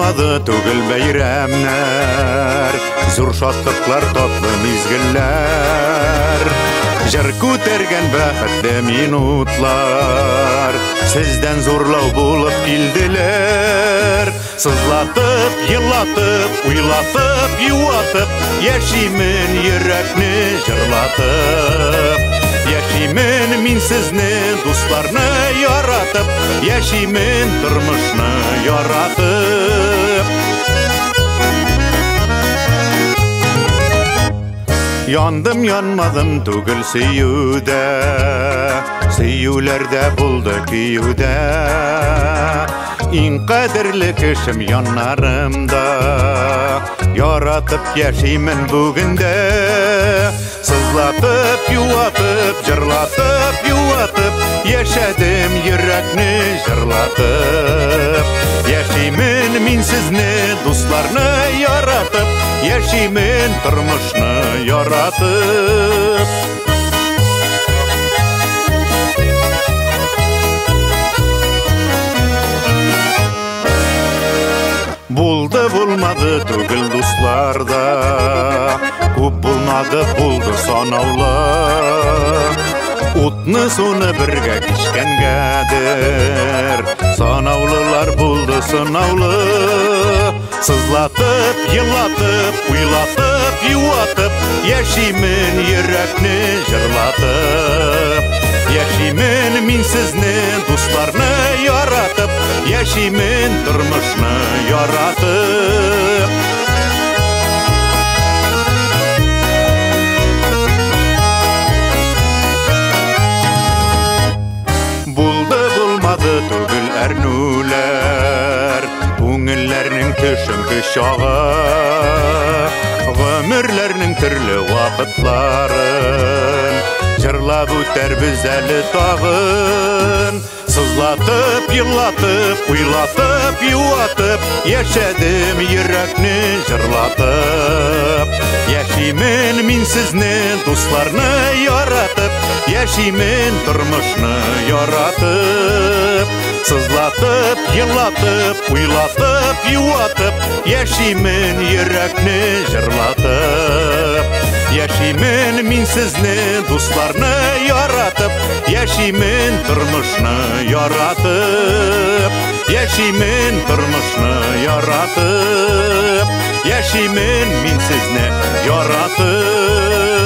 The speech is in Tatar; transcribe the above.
булмады түгел бәйрәмнәр, зур шатлыклар, татлы мизгелләр. Җыр күтәргән бәхетле минутлар, сездән зурлау булып килделәр. Сызлатып, елатып, уйлатып, юатып, яшимен йөрәкне җырлатып. Яшимен мин сезне, дусларны яратып, яшимен тормышны яратып. Яндым, янмадым түгел сөюдә, сөюләрдә булды көюдә. Иң кадерле кешем яннарымда, яратып яшимен бүген дә. Сызлатып, юатып, җырлатып, юатып, яшәдем йөрәкне җырлатып. Яшимен мин сезне, дусларны яратып, яшимен тормышны яратып. Булды, булмады түгел дусларда, күп булмады, булды санаулы. Утны, суны бергә кичкәнгәдер, санаулылар булды сынаулы. Сызлатып, елатып, уйлатып, юатып, яшимен йөрәкне җырлатып. Яшимен мин сезне, дусларны яратып, яшимен тормышны яратып. Булды, булмады түгел әрнүләр, күңелләрнең төшенке чагы, гомерләрнең төрле вакытларын җырлап үтәрбез әле тагын. Сызлатып, елатып, уйлатып, юатып, яшәдем йөрәкне җырлатып. Яшимен мин сезне, дусларны яратып, яшимен тормышны яратып. Сызлатып, елатып, уйлатып, юатып, яшимен йөрәкне җырлатып. Яшимен мин сезне, дусларны яратып, яшимен тормышны яратып. Яшимен тормышны яратып, яшимен мин сезне яратып.